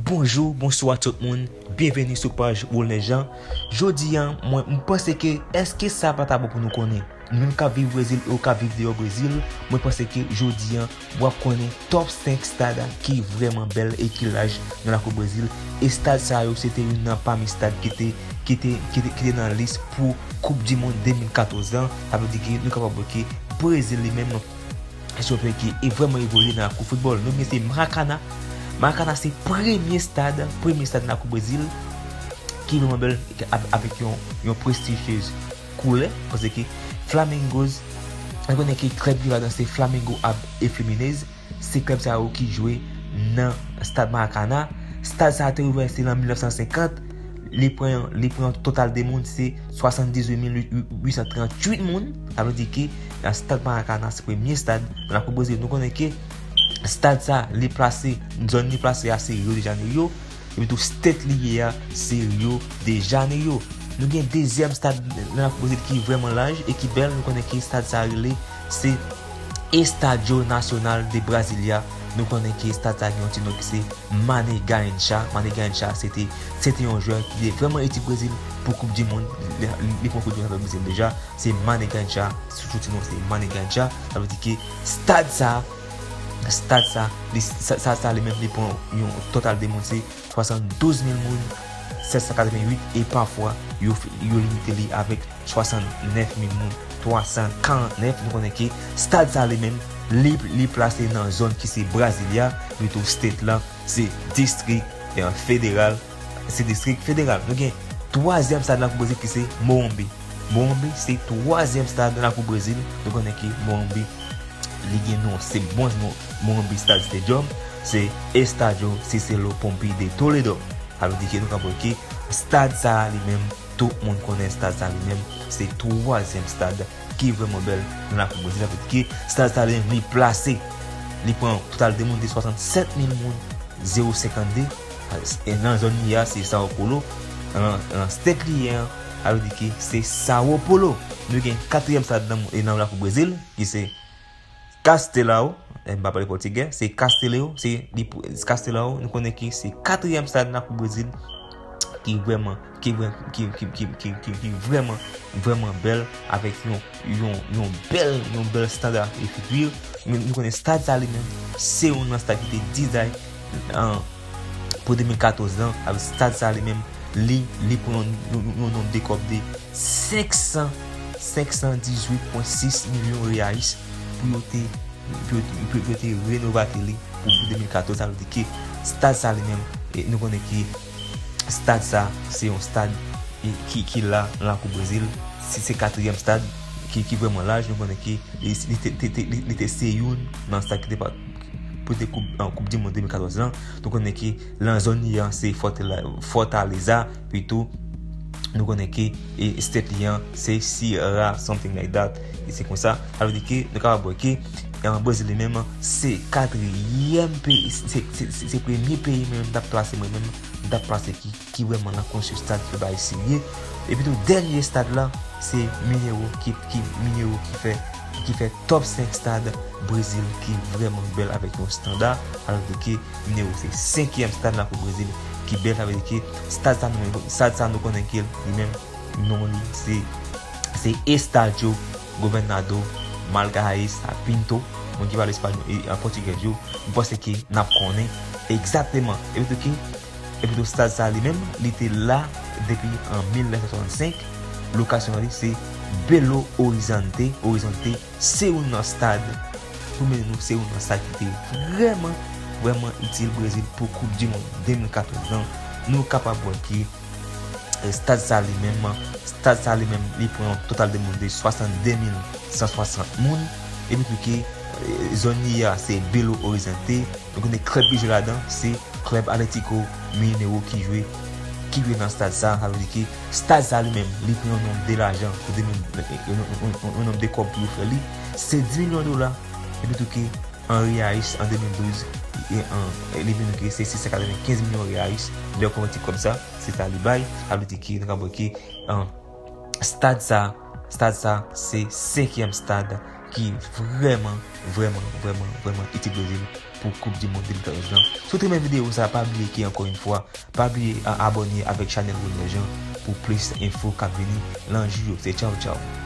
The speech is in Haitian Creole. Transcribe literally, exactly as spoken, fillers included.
Bonjou, bonswa tout moun. Byenveni sou paj Wilner Jean. Jodi a, mwen, m panse ke èske sa pa ta bon pou nou konnen? Nou menm k ap viv Brezil e ou k ap viv deyò Brezil, mwen panse ke jodi a, w ap konnen top senk stad ki vrèman bèl e ki laj nan lakou Brezil. E stad sa yo, se te youn nan pami stad ki te, ki te, ki te, ki te nan lis pou Koup di Mond de mil katòz lan. Sa vle di ke nou kapab wè ke Brezil li menm, se yon peyi ki e vrèman evolye nan lakou foutbòl. Nou gen se Maracana. Maracana se premye stad, premye stad nan lakou Brezil ki vrèman bèl, avèk yon, yon prestijyez koulè, paske Flamingos, nou konnen ke klèb ki ladan se Flamengo ab e Fluminense, se klèb sa yo ki jwe nan stad Maracana. Stad sa a te ouvè se nan mil nèf san senkant, li pran, li pran total de moun se swasanndizuit mil uit san tranntuit moun. Sa vle di ke nan stad Maracana se premye stad nan lakou Brezil. Nou konnen ke stad sa, li plase, zòn li plase a se Rio de Janeiro, epi tou state li ye a se Rio de Janeiro. Nou gen dezyèm stad nan lakou Brezil ki vrèman laj e ki bèl. Nou konnen ke stad sa rele se Estádio Nacional de Brasília. Nou konnen ke stad sa gen yon ti non ki se Mané Garrincha. Mané Garrincha se te, se te yon jwè ki te vrèman itil Brezil pou Koup di Mond. Li, li pran Koup di Mond avèk Brezil deja. Se Mané Garrincha, sou ti non se Mané Garrincha. Sa vle di ke stad sa, stad sa, li, sa, sa, sa li menm li pran yon total de moun se swasanndouz mil moun, sèt san katreventuit, e pafwa yo, yo limite li avèk swasannèf mil moun, twa san karannèf. Nou konnen ke stad sa li menm, li, li plase nan zòn ki se Brasilia, epi tou state lan se distrik, eh, federal, se distrik federal. Nou gen twazyèm stad nan Brezil ki se Morumbi. Morumbi se twazyèm stad nan lakou Brezil. Nou konnen ke Morumbi, li gen non, se bon non, Morumbi Stad Stadium, se Estádio Cicelo Pompeu de Toledo. Sa vle di ke nou ka wè ke stad sa a li menm, tout moun konnen stad sa a li menm, se twazyèm stad ki vrèman bèl nan lakou Brezil. Sa vle di ke stad sa a li menm, li plase, li pran total de moun de swasannsèt mil moun, zewo senkannde. E nan zòn li a, se São Paulo. Nan, nan state li ye a, sa vle di ke se São Paulo. Nou gen katriyèm stad nan, e nan lakou Brezil, ki se Castelão. E m pa pale pòtigè, se Castelão, se li, Castelão, nou konnen ki se katriyèm stad nan lakou Brezil, ki vrèman, ki vrè-, ki, ki vrèman, vrèman bèl, avèk yon, yon, yon bèl, yon bèl standard ekritur. Men nou konnen stad sa li menm, se youn nan stad ki te dizay, an, pou de mil katòz lan, avèk stad sa li menm, li, li pran yon, yon, yon nonb de kòb de senk san, senk san dizuit pwen sis milyon reais pou yo te, pou yo te, pou yo te renovate li pou, pou de mil katòz. Sa vle di ke stad sa li menm, e nou konnen ke stad sa, se yon stad, e, ki, ki la nan lakou Brezil. Si se katriyèm stad ki, ki vrèman laj, nou konnen ke li, li te, te, te, li, li te se youn nan stad ki te pa, pou te koup, an, Koup di Mond de mil katòz lan. Nou konnen ke nan zòn li an, se Fortala-, Fortaleza, pito. Nou konnen ke, e, state li an, se Ceará, something like that. E se konsa. Sa vle di ke nou kapab wè ke, e, Brezil li menm, se katriyèm peyi, se, se, se, se premye peyi mwen menm t ap plase, mwen menm, m t ap plase ki, ki vrèman nan konstwi stad ki bay serye. Epi tou, dènye stad la, se Mineiro ki, ki, Mineiro ki fè, ki fè top senk stad Brezil ki vrèman bèl avèk yon standa. Alò ke Mineiro se senkyèm stad nan lakou Brezil ki bèl, sa vle di ke stad sa nou, stad sa nou konnen ke li menm non li se, se Estádio Governador Margarris Pinto. Moun ki pale espanyòl e an pòtigè yo, m panse ke n ap konnen egzakteman. Epi tou ki, epi tou stad sa li menm, li te la depi an mil nèf san swasannsenk. Lokasyon li se Belo Horizonte. Horizonte se youn nan stad, pou mete nou, se youn nan stad ki te vrèman, vrèman itil Brezil pou Koup di Mond de mil katòz lan. Nou kapab wè ke, e, stad sa li menm, stad sa li menm, li pran yon total de moun de swasannde mil san swasant moun. Epi tou ke, e, zòn li a se Belo Horizonte. Nou konnen klèb ki jwe ladan, se klèb Atlético Mineiro ki jwe, ki jwe nan stad sa. Sa vle di ke stad sa li menm, li pran yon nonb de lajan pou de mil, yon, yon, yon, yon nonb de kòb pou yo fè li. Se dis milyon dola. Epi tou ke an reais, an de mil douz, e an, e li vin ke se sis san katrevenkenz milyon reais. Lè w konvèti kòb sa, se sa li bay. Sa vle di ke nou ka wè ke, an, stad sa, stad sa, se senkyèm stad ki vrèman, vrèman, vrèman, vrèman itil Brezil pou Koup di Mond de mil katòz lan. Si w te renmen videyo sa, pa bliye ke, ankò yon fwa, pa bliye a abòne avèk chanèl Rony Jean pou plis enfo k ap vini nan jou yo. Se tchaw, tchaw.